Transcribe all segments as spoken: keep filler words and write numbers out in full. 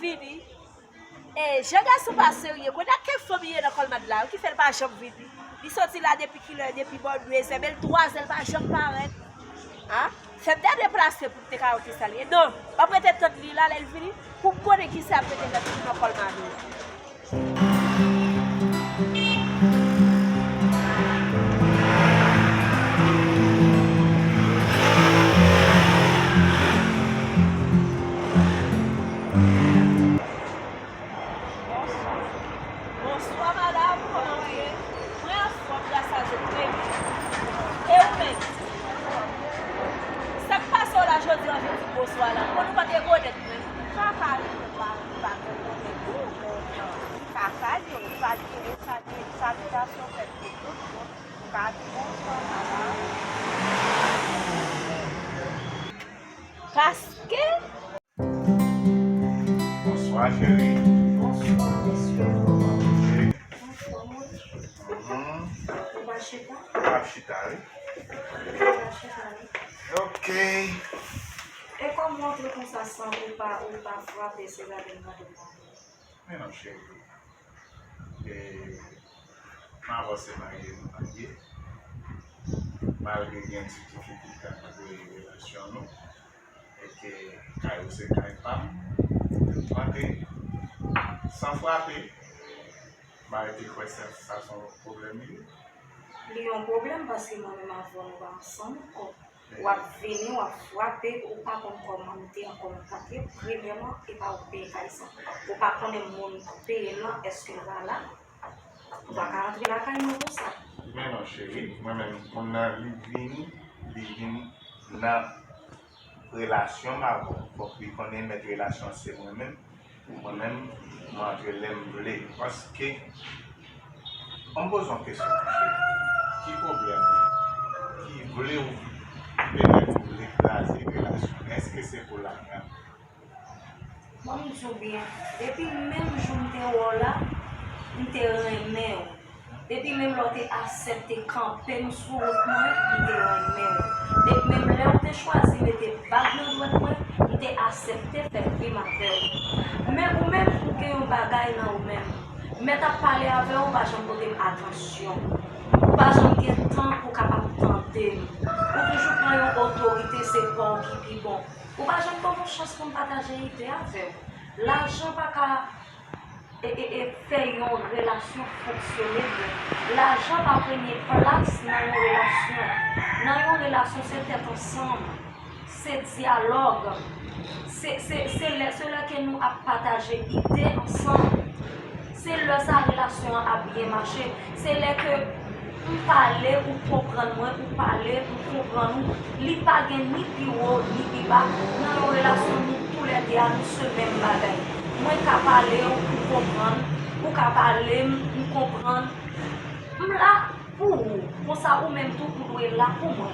Vini. E, jan gason pa serye, konnen ak kèk fanm li ye nan Kòlmad la, ki fè l pa janm vini. Li soti la depi kilè, depi bò de zè, men l twa zè, l pa janm parèt. A? Fè m ta deplase pou m te ka wè kisa l ye. Non, m ap rete tann li la, lè l vini, pou m konnen kisa l ap rete fè toujou nan Kòlmad la. Bonswa. Bonswa, madanm, kòman w ye? Mwen anfòm, gras a Dye, trè byen. E ou menm? Sa k pase w la jodi an, vin di m bonswa la? Konn ou pa t rekonèt mwen. Kaka li, ou pa, ou pa rekonèt ou, men kaka li, ou pa gen, ou pa gen saltasyon fèt pou tout moun. Ou ka di bonswa, madanm. Paske Bonswa, cheri. Bonswa, mesye. Anfòm wi. Mhm. Ou pa chita? M ap chita, wi. Ou pa chita, wi. Ok. E kòman w antre konsa san ou pa, ou pa frape, se gade m gade w la. Men non, cheri. E, m avanse marye nou marye. Malgre gen ti difikilte antre relasyon nou. E ke kay ou se kay pa m. M antre san frape. M arete kwè sa, sa se yon pwoblèm li ye. Li yon pwoblèm paske mwen menm avè w nou pa ansanm ankò. W ap vini, w ap frape, ou pa konn kòman m te ankò nan katye. Premyèman, e pa ou k peye kay sa. Ou pa konnen moun k peye l lan, èske l pa la? Ou pa ka antre lakay mwen konsa. Men non, cheri, mwen menm, moun nan, li vini, li vin nan relasyon m avè w. Fòk li konnen mèt relasyon an se mwen menm. Mwen menm, mwen antre lè m vle. Paske, an m poze yon kesyon, cheri. Ki pwoblèm ki vle w pèmèt ou vle kraze relasyon? Èske se pou lajan? Bon, m di w byen, depi menm jou m te wè w la, m te renmen w. Depi menm lè w te aksepte kanpe m sou wout mwen, m te renmen w. Depi menm lè w te chwazi mete bag nan dwèt mwen, m te aksepte fè vi m avè w. Men ou menm, ou gen yon bagay nan ou menm. M mèt ap pale avè w, ou pa janm pote m atansyon. Ou pa janm gen tan pou w kapab tande m. Ou toujou pran yon otorite, se pa w ki pi bon. Ou pa janm ban m yon chans pou m pataje ide avè w. Lajan pa ka e, e, e, fè yon relasyon fonksyone byen. Lajan pa premye plas nan yon relasyon. Nan yon relasyon, se tèt ansanm, se dyalòg, se, se, se lè, se lè ke nou ap pataje ide ansanm. Se lè sa relasyon an ap byen mache. Se lè ke m pale, ou konprann mwen, ou pale, m konprann ou. Li pa gen ni pi wo, ni pi ba. Nan yon relasyon, nou toulède a, nou se menm bagay. Mwen ka pale w, ou konprann. Ou ka pale m, m konprann. M la pou ou. Konsa, ou menm tou, ou dwe la pou mwen.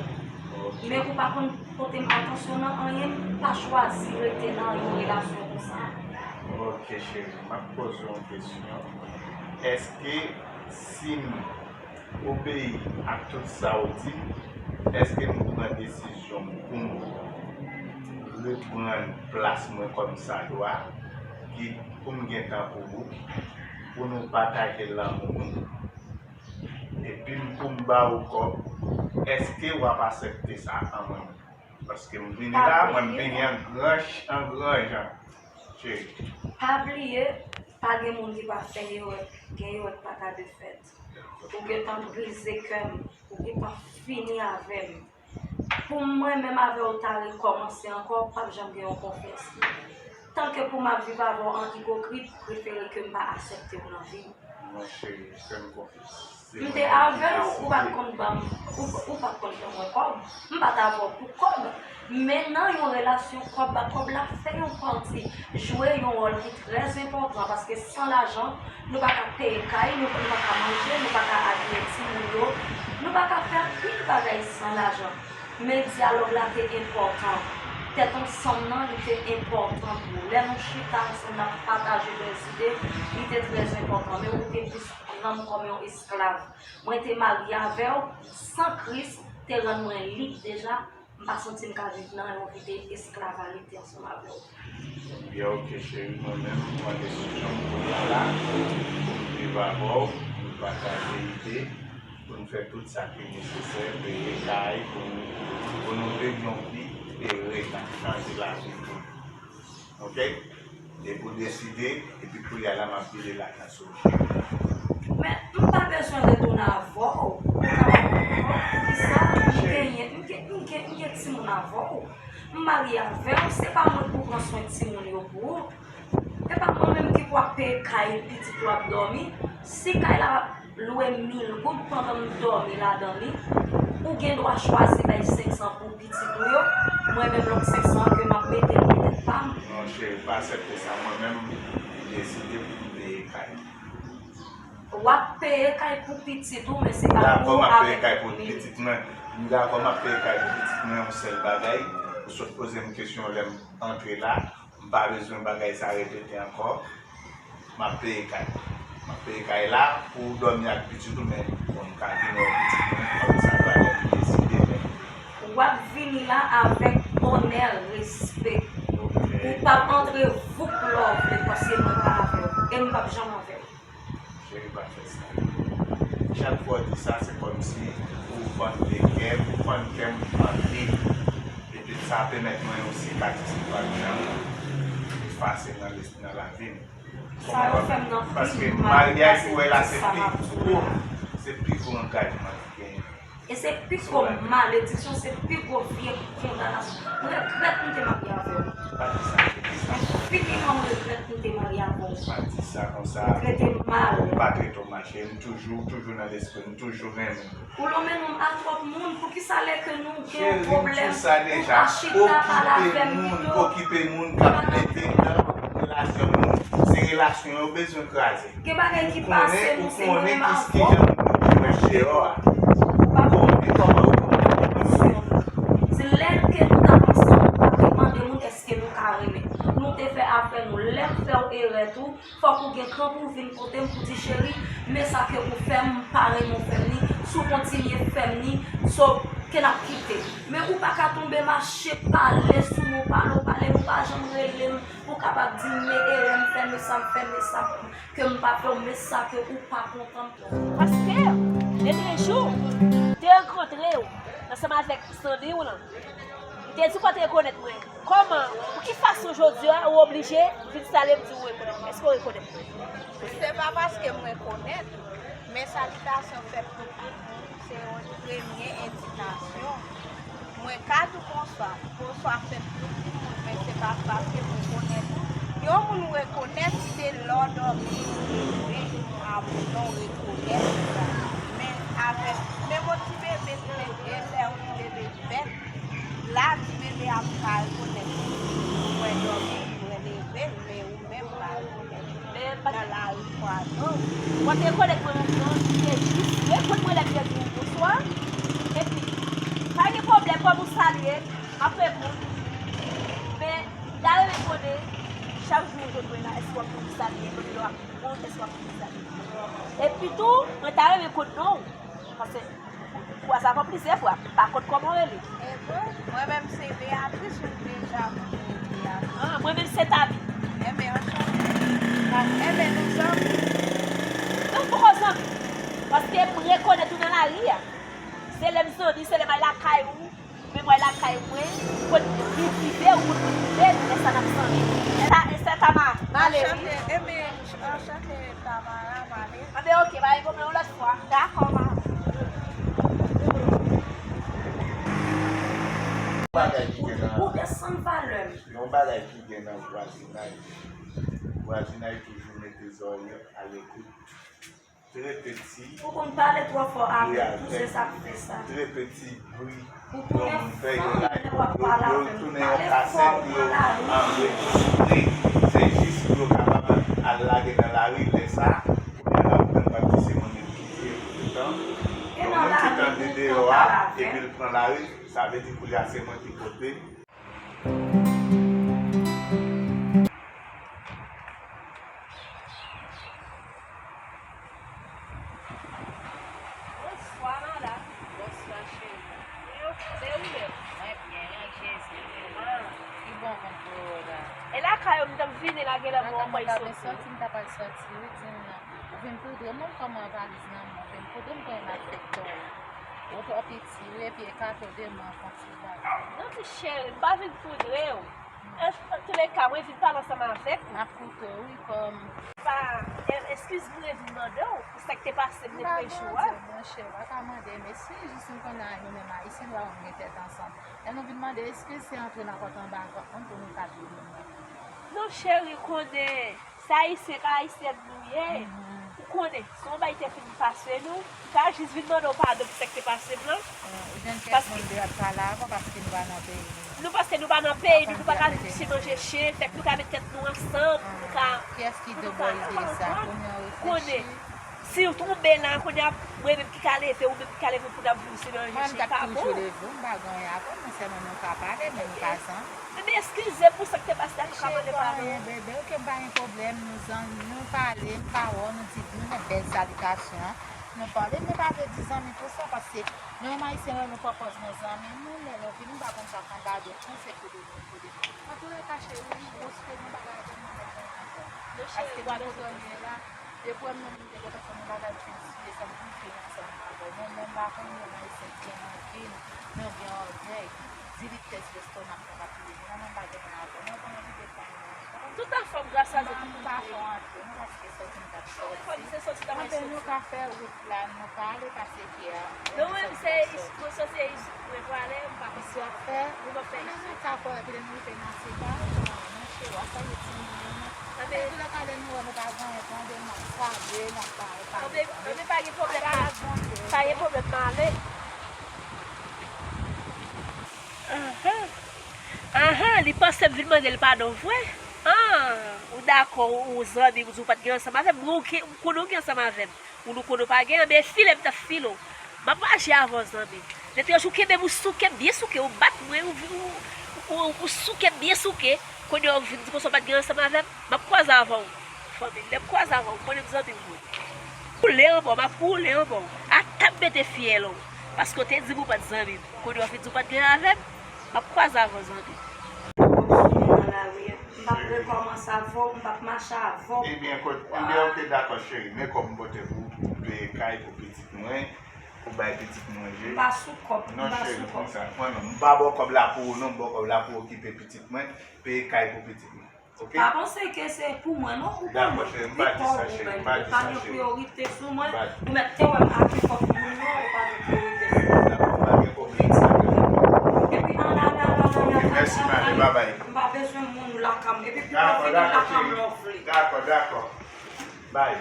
Men ou pa konn pote m atansyon nan anyen, m pa chwazi rete nan yon relasyon konsa. Ok, cheri, m ap poze w yon kesyon. Èske si m obeyi ak tout sa w di m, èske m pran desizyon m pou m reprann plas mwen kòm sa dwa, ki pou m gen tan pou ou, pou nou pataje lanmou nou, epi m pou m ba ou kòb, èske w ap aksepte sa an mwen menm? Paske m vini la, mwen m vini an gran, an gran jan. Cheri. Pa bliye, pa gen moun ki pa fè erè, gen erè k pa ka defèt. Ou gentan brize kè m, ou gentan fini avè m. Pou mwen menm avè w ta rekòmanse ankò, p ap janm gen yon konfyans. Tanke pou m ap viv avè w an ipokrit, prefere ke m pa aksepte w nan vi m. Non, cheri, fè m konfyans. M te avè w, ou pa t konn ban m, ou, ou pa t konn ban mwen kòb. M pa t avè w pou kòb. Men nan yon relasyon, kòb, kòb la fè yon pati, jwe yon wòl ki trè enpòtan, paske san lajan, nou pa ka peye kay, nou, nou pa ka manje, nou pa ka abiye timoun yo, nou pa ka fè anpil bagay san lajan. Men dyalòg la te enpòtan. Tèt ansanm nan, li te enpòtan tou. Lè nou chita ansanm, n ap pataje dèzide, li te trè enpòtan. Men ou te plis pran m kòm yon esklav. Mwen te marye avè w, san Kris te rann mwen lib deja, M pa santi m ka viv nan yon vi de esklavite ansanm avè w. Byen, oke, cheri, mwen menm, m pran desizyon m kounye a la pou m viv avè w, pou m pataje ide, pou n fè tout sa ki nesesè, peye kay, pou n, pou nou viv yon vi ere, n ap chanje lavi nou. Oke? Depi w deside, epi kounye a la, m ap vide lajan sou ou. Men, m pa bezwen retounen avè w pou m kapab konprann poukisa m genyen, m gen, m gen, m gen timoun avè w. M marye avè w, se pa mwen ki pou pran swen timoun yo pou ou. E pa mwen menm ki pou ap peye kay pitit ou ap dòmi. Si kay la lwe mil goud pandan m dòmi ladan li, ou gen dwa chwazi bay senk san pou pitit ou yo, mwen menm lòt senk san an ke m ap mete nan tèt pa m. Non, cheri, pa aksepte sa. Mwen menm, m deside pou m peye kay. W ap peye kay pou pitit ou, men se pa pou ou avèk pitit mwen. M dakò, m ap peye kay pou pitit mwen, yon sèl bagay. Ou sot poze m kesyon lè m antre la. M pa bezwen bagay sa repete ankò. M ap peye kay. M ap peye kay la pou w dòmi ak pitit ou, men pou m ka vin wè pitit mwen, kòm sa talè m deside, men. W ap vini la avèk onè, respè. Ou p ap antre voup lè w vle, paske mwen pa avè w. E m p ap janm avè w. Cheri, pa fè sa. Chak fwa w di sa, se kòmsi ou fann kè m, ou fann kè m, ou fann li. Epi sa pèmèt mwen yon sikatris ki p ap janm efase nan lespri, nan lavi m. Sa yo fè m nan pi mal pase tout sa m ap di w la. Se pi gwo angajman ki genyen. E se pi gwo malediksyon, se pi gwo vye kondanasyon. Mwen regrèt m te marye avè w. Pa di sa, se ki sa. Enfiniman, mwen regrèt m te marye avè w. Pa di sa konsa. Ou trete m mal. Ou pa trete w mal, cheri. M toujou, toujou nan lespri m, toujou renmen w. Ou lonmen non m a twòp moun. Poukisa lè ke nou gen yon pwoblèm, ou pa chita pale avè m pito? Okipe moun, okipe moun k ap mete nan relasyon moun. Se relasyon yo bezwen kraze. Gen bagay ki pase nou, se nou menm avè w. Ou pa konnen kòman yo konprann. Se lè ke nou t ap ansanm, ou pa te mande moun èske nou ka renmen. Nou te fè afè nou. Lè m fè w erè tou, fòk ou gen kran pou w vin kote m pou di, cheri, men sa ke ou fè m, m pa renmen w fè m li. Si w kontinye fè m li, so, ke n ap kite. Men ou pa ka tonbe mache pale sou mwen, pale w pale m, ou pa janm rele m pou w kapab di m men erè m fè, men sa m fè, men sa ke m pa fè w, men sa ke ou pa kontan m fè. Paske, dènye jou, m te rankontre w ansanm avèk Sandri w lan. M te di w pa t rekonèt mwen. Kòman, pou ki fason jodi a ou oblije vin salye m di w rekonèt mwen? Èske w rekonèt mwen? Se pa paske m rekonèt ou, men salitasyon fèt pou tout moun, se yon premye endikasyon. Mwen ka di w bonswa, bonswa fèt pou tout moun, men se pa paske m rekonèt ou. Yon moun rekonèt se lè w dòmi, ou leve, a moun nan w rekonèt ou la. Men avèk, menm yon ti bebe, ti bebe, lè yon ti bebe fèt, la ti bebe a pa rekonèt ou. Mwen dòmi, mwen leve, men ou menm pa rekonèt. Men nan lari kwa non. Mwen te rekonèt mwen menm non, se jis reponn mwen lè m te di w bonswa. Epi, pa gen pwoblèm, kòm ou salye m, m ap reponn. Men, m ta renmen konnen, chak jou ou jwenn mwen la, èske w ap toujou salye m? Lè w ap reponn, èske w ap toujou salye m? Epi tou, mwen ta renmen konn non w. Paske, fwa sa fè plizyè fwa, m pa konn kòman w rele. E bon, mwen menm se Beatrice, ou deja konnen Beatrice. Ah, mwen menm se Tavi. Enben, anchante. Enben, nou zanmi. Non, m poko zanmi. Paske m rekonèt ou nan lari a. Se lè m zanmi, se lè m al lakay ou. Men mwen lakay mwen, kot vi prive ou, kot vi prive nou, lè sa n ap sanble. E sa, e sa Tama, m ale wi. Anchante, enben, anchante Tamara, m ale. Anben, oke, pa gen pwoblèm, yon lòt fwa. Dakò, m ale. Yon bagay ki gen nan, ou desann valè m. Yon bagay ki gen nan vwazinay. Vwazinay toujou mete zòrèy a lekout. Trè peti bri avèk, trè peti bri yon moun fè, yo la, yo, yo tounen yon kasèt pou yo anrejistre. Se jis pou yo kapab al lage nan lari. Lè sa, kounye a la, ou menm w ap di se mwen menm ki di l toutan. Yon moun ki tande deyò a, epi l pran lari, sa vle di kounye a se mwen ki pote. Bonswa, madanm. Bonswa, cheri. Se ou menm? Mwen byen. Vini la, genlè bon, mwen soti. Soti, m ta pral soti, wi, di m non. Ou vin poudre m, non, kòman valiz nan men w, vin poudre m, konnen m ap fè tò. Ou twò piti, wi, epi ekate w de men w, fè yon ti bagay. Non, ti cheri, m pa vin poudre w. An, an tou le ka, mwen vin pale ansanm avèk ou. M ap koute w, wi, kòm. Pa, e, eskiz mwen vin mande w pou sa k te pase m nan premye jou a. M pa mande w, monchè, w pa ka mande m eskiz, jis m konnen nou menm Ayisyen, nou pa konn gen tèt ansanm. Lè nou vin mande eskiz, se antre nan pòt anba vant nou pou nou ka di nou non. Non, cheri, konnen, se Ayisyen k Ayisyèn nou ye. Ou konnen, si yon bagay te fin pase nou, m ta jis vin mande w padon pou sa k te pase m lan. Ou jwenn kèk moun de ap pale avè w paske nou pa nan peyi nou. Nou, paske nou pa nan peyi nou, nou pa ka viv chen manje chen, fèk nou ka met tèt nou ansanm, nou ka, kiyès ki di w bò ide sa? Konnen, si w tonbe la, konnen mwen menm ki ka leve, ou menm ki ka leve pou n ap voye manje, pa bon. Mwen, m t ap toujou leve w, m pa gen anyen avè w, men sèlman nou ka pale, men nou pa zanmi. Men eskize pou sa k te pase a, nou ka mande padon. Bebe, oke, m pa gen pwoblèm, nou zanmi, nou pale, m pa wè w, nou di, nou met bèl salitasyon, nou pale, men pa vle di zanmi pou sa, paske nou menm Ayisyen, lè nou pran pòz nou zanmi, nou, lè nou vini, nou pa konn sa k anba do nou, se kote nou, kote nou. Antoulèka, cheri, m espere yon bagay avè nou, nou pa gen anyen avè w. Paske nou kote w ye la, depi w wè m menm, m te gentan fè yon bagay, m fin siye sa m fin fè ansanm avè w. Men, men, m pa konn, nou menm Ayisyen, gen anpil, nou gen ògèy. Di li tès lèstomak nou pa touye moun. Mwen menm pa gen mwen avè w. Mwen pa anvi defann mwen ankò. Tout afè w gras a Dye ki pou m pa fè w antre non, paske sòti m t ap sòti. Anpil nou ka fè wout la, nou pa ale pase kè a. Non, mwen se Isit, mwen sòti e Isit mwen prale, m pa konn si w ap fè, ou m ap fè Isit. Mwen ka fè epi lè nou rive nan se pa, monchè, w ap fè yon ti moun. Antoulèka lè nou wè nou pa gen anyen tande, n ap salye, n ap pale, pale. Anben, anben, pa gen pwoblèm, pa gen pwoblèm, m ale. Anhan. Anhan, li panse m vin mande l padon vre? An, ou dakò, ou, ou zanmi, ou di w pa t gen ansanm avè m, mwen ou gen, ou konnen ou gen ansanm avè m. Ou nou konnen ou pa gen, anben file m t ap file w. M ap mache avè w, zanmi. Lè te yon jou kenbe m, ou souke m byen souke, ou bat mwen, ou, ou, ou, ou souke m byen souke. Kounye a ou vin di konsa ou pa t gen ansanm avè m, m ap kwaze avè w. Fanmi, lè m kwaze avè w, ou konnen m zanmi w vre. Woule anba w, m ap woule anba w. Ata m mete fyèl w. Paske w te di m ou pa t zanmi m. Kounye a w vin di w pa t gen avè m. M ap kwaze avè w, zanmi. M p ap rekòmanse avè w, m p ap mache avè w. Ebyen, kot, ebyen, oke, dakò, cheri. Men kòb m pote pou peye kay pou pitit mwen, pou bay pitit manje. M pa sou kòb, m pa sou kòb. Non, cheri, konsa. Mwen menm, m pa ba w kòb la pou ou, non, m ba w kòb la pou okipe pitit mwen, peye kay pou pitit mwen. Oke? Pa panse ke se pou mwen, non, ou konnen. Dakò, cheri, m pa di sa, cheri, m pa di sa, cheri. Li pa yon priyorite sou mwen. Ou mèt te wè m ak nenpòt moun, non, ou pa yon priyorite sou mwen. Dakò, pa gen pwoblèm, pa gen pwoblèm. Epi, ala, ala, ala, ala, ala, ala, ala. Mèsi, ma belle, babay. M pa bezwen moun lakay mwen. Epi, pou mwen vini lakay mwen lè w vle. Dakò, dakò. Bay.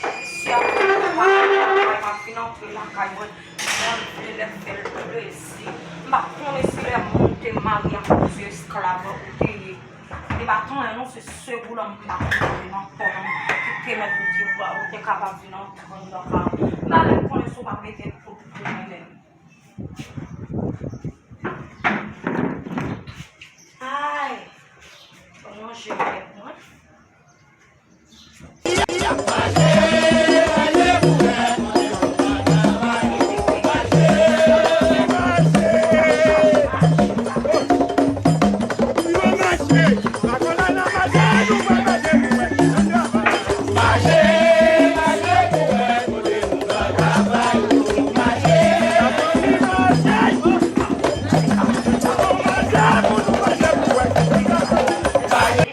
Mesye ap fè m pa vin antre lakay mwen jan l vle, lè m fè l plezi. M pa konnen si lè moun te marye ak yon vye esklav ou te ye. Li pa t anyen non, se segou lan m pa konnen nan kò m ki te mèt ou te, ou te kapab vin antre anndan lakay mwen. M pa menm konnen si w pa mete l pou, pou mwen menm. Ay, fò m ranje kèk mwen.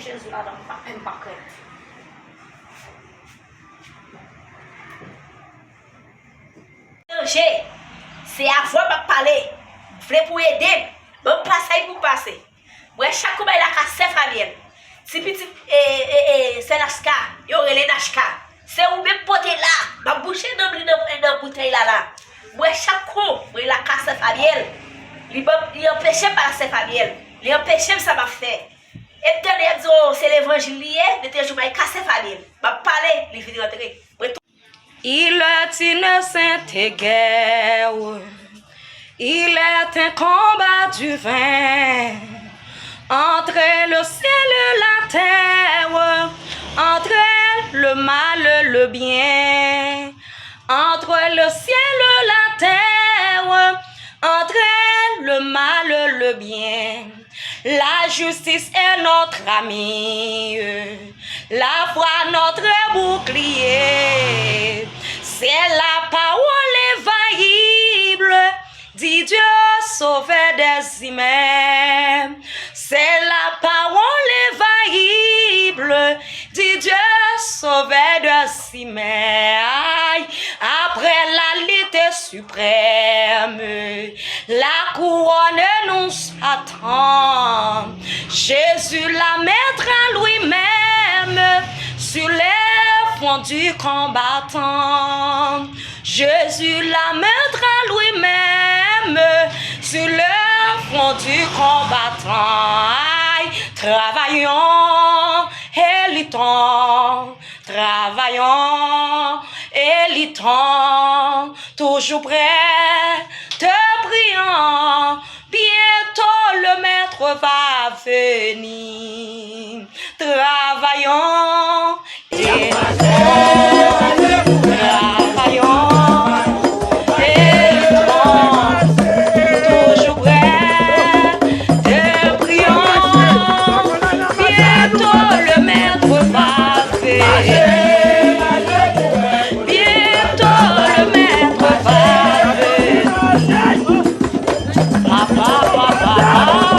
Jezi, madanm, pa pè m pa krèt. Danje, se avè w m ap pale. M vle pou w ede m. Ban m pasaj pou m pase. M wè chak kou bay lakay sè Fabyèl. Ti pitit, e, e, e, sè Nachka, yo rele Nachka. Se ou menm pote la. M ap bouche nanm li nan, nan boutèy la la. M wè chak kou, mwen lakay sè Fabyèl. Li ban, li anpeche m pale ak sè Fabyèl. Li anpeche m sa m ap fè. E m tande y ap di, o, se levanjil li ye, de te jou may kase Fabyèl. M ap pale, li vin rantre. Mwen tou. Il est une sainte guerre, il est un combat divin entre le ciel et la terre, entre le mal et le bien, entre le ciel et la terre, entre le mal et le bien. La justice est notre amie, la foi notre bouclier. C'est la parole infaillible du Dieu sauveur des humains. C'est la parole infaillible du Dieu sauveur des humains. Aïe, après la lutte suprême, la couronne nous attend. Jésus la mettra lui-même sur les fronts du combattant. Jésus la mettra lui-même sur le front du combattant. Aïe, travaillons et luttons, travaillons et luttons, toujours prêts, te priant, bientôt le maître va venir. Travaillons et luttons, travaillons et luttons, toujours prêts, te priant, bientôt le maître va venir. Bientôt le maître va venir. Papa, papa,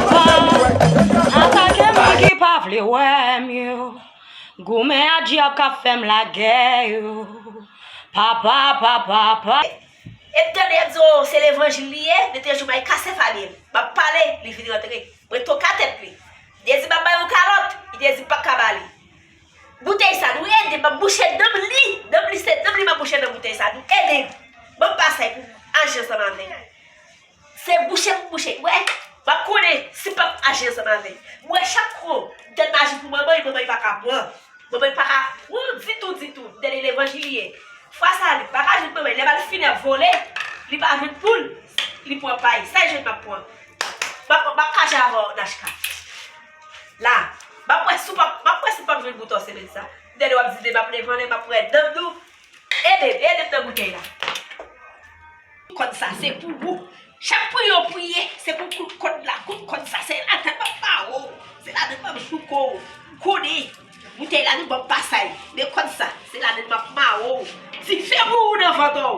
papa, atake moun ki pa vle wè m yo. Goumen a dyab k ap fè m lagè yo. Papa, papa, papa. E tande, y ap di, o, se levanjil li ye, li te jou may kase fabye l. M ap pale, li vin rantre. Mwen toka tèt li. Li te di m ap ba yon kalòt, li te di m pa ka ba li. Boutèy sa, nou ede m, m ap bouche nanm li. Nanm li, se nanm li m ap bouche nan boutèy sa, nou ede m. Ban m pasay pou aji ansanm avè l. Se bouche pou bouche. Wè, m ap konnen si m p ap aji ansanm avè l. M wè chak kou m tèt maji pou manman, manman pa ka pran. Manman pa ka pran ditou, ditou. Dènye levanjil li ye. Fwa sa, li pa ka jwenn manman. Lè bal fini ap vole, li pa jwenn poul, li pran pay. Sa l jwenn m ap pran. M ap, m ap kache avè w, Nachka. La, m ap wè si w p ap, m ap wè si w p ap jwenn bouton semèn sa. Dènye w ap di de m ap leve anlè, m ap wè nanm nou. Ede m, ede m nan boutèy la. Kòd sa, se pou ou. Chak priye w priye, se pou kout kòd la. Kout kòd sa, se ladann m ap mare w. Se ladann m ap jouke w. Konnen, boutèy la nou ban m pasay. Men kòd sa, se ladann m ap mare w. Dife pou ou nan vant ou.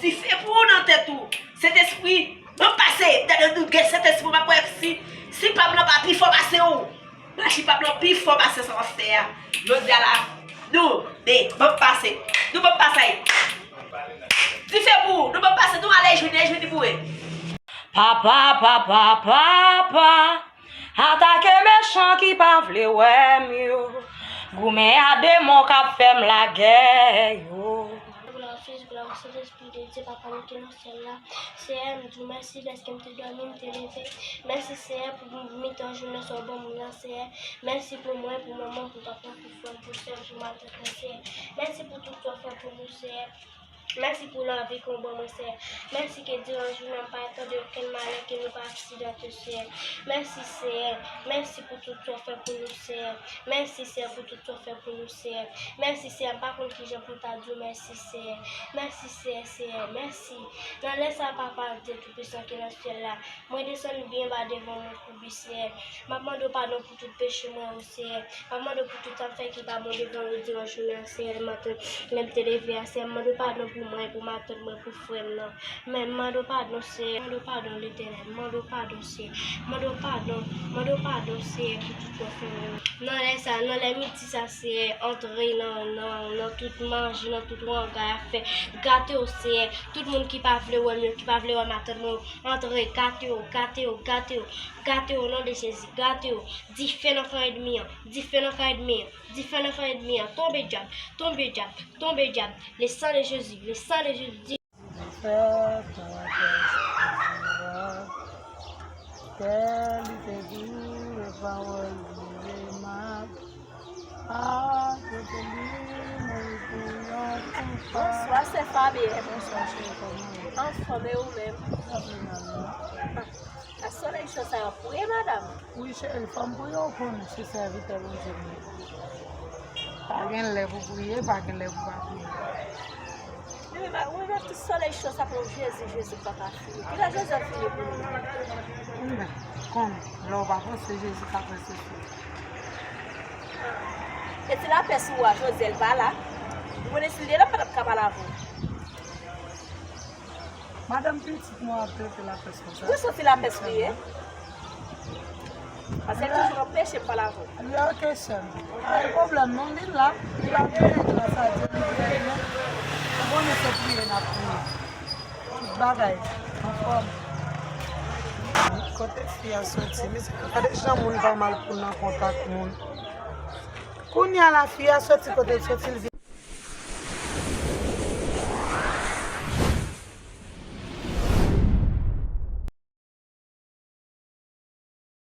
Dife pou ou nan tèt ou. Sentespri, ban m pase. Dènye nou gen Sentespri, m ap wè si, si pa m nan pa pi fò pase w. Maji pa blan pi fò pase sa w ap fè a. Jodi a la, nou, de, ban m pase. Nou ban m pase. Dife pou ou, nou ban m pase, nou ale jwenn, jwenn pou e. Papa, papa, papa, atake mechan ki pa vle wè m yo. Goumen a demon k ap fè m lagè yo. Glwa, Fis, glwa, Sentespri de Dye, Papa nou ki nan syèl la. Seyè, m di w mèsi dèske m te dòmi, m te leve. Mèsi, Seyè, pou mitan jounen sa w ban m nan, Seyè. Mèsi pou mwen, pou manman, pou papa, pou frè m, pou sè m, pou matant mwen, Seyè. Mèsi pou tout sa w fè pou nou, Seyè. Mèsi pou lavi ke w ban mwen, Seyè. Mèsi ke diran jounen an m pa tande okenn malè, ke nou pa aksidante, Seyè. Mèsi, Seyè. Mèsi pou tout sa w fè pou nou, Seyè. Mèsi, Seyè, pou tout sa w fè pou nou, Seyè. Mèsi, Seyè, m pa konn kijan pou m ta di w mèsi, Seyè. Mèsi, Seyè, Seyè, mèsi. Nan lè sa a, Papa Dye Toupisan ki nan syèl la, mwen desann byen ba devan w, mwen koube, Seyè. M ap mande w padon pou tout peche mwen yo, Seyè. M ap mande w pou tout sa m fè ki pa bon devan w diran jounen an, Seyè. Lè m te leve a, Seyè, m mande w padon pou mwen, pou matant mwen, pou frè m nan. Men m mande w padon, Seyè. M mande w padon, Letènèl. M mande w padon, Seyè. M mande w padon. M mande w padon, Seyè, pou tout sa w fè mwen yo. Nan lè sa, nan lè midi sa, Seyè, antre nan, nan, nan tout manje, nan tout wanga y ap fè. Gate yo, Seyè. Tout moun ki pa vle wè m yo, ki pa vle wè matant mwen yo, antre, gate yo, gate yo, gate yo. Gate yo, o non de Jezi, gate yo. Dife nan kan ènmi an, dife nan kan ènmi an, dife nan kan ènmi an. Tonbe dyab, tonbe dyab, tonbe dyab. Le sang de Jésus, le sang de Jésus. Fè pou Sentespri a, kè li te di, e pawòl li ye, m ap akoute li, mwen pou yon konpa. Bonswa, sè Fabie. Bonswa, cheri, kòman w ye? Anfòm, e ou menm? Trè byen, madanm. A solèy cho sa yo ap priye, madanm? Wi, cheri, fò m priye, ou konnen, se sèvitè Bondye m ye. Pa gen lè pou priye, pa gen lè pou pa priye. Wi, men tout solèy cho sa pou Jezi, Jezi pa ka fini. Kilè Jezi ap fini pou nou? Konbyen? Konbyen? Lè w pa panse Jezi ka fè se fini. E ti lapès ou a, Jozèl pa la. Ou konnen si l te la, m pa t ap ka pale avè w. Madanm pitit mwen ap trete lapès konsa. Ou santi lapès li ye? Paske l toujou anpeche m pale avè w. Li ok, sè m. Pa gen pwoblèm non, li la. Li la byen, gras a Dye, li byen byen. Ou konnen se priye n ap priye. Tout bagay anfòm. Kote fi a soti? Mesye, gade jan moun pa mal pou nan kontak moun. Kounye a la, fi a soti kote l soti, l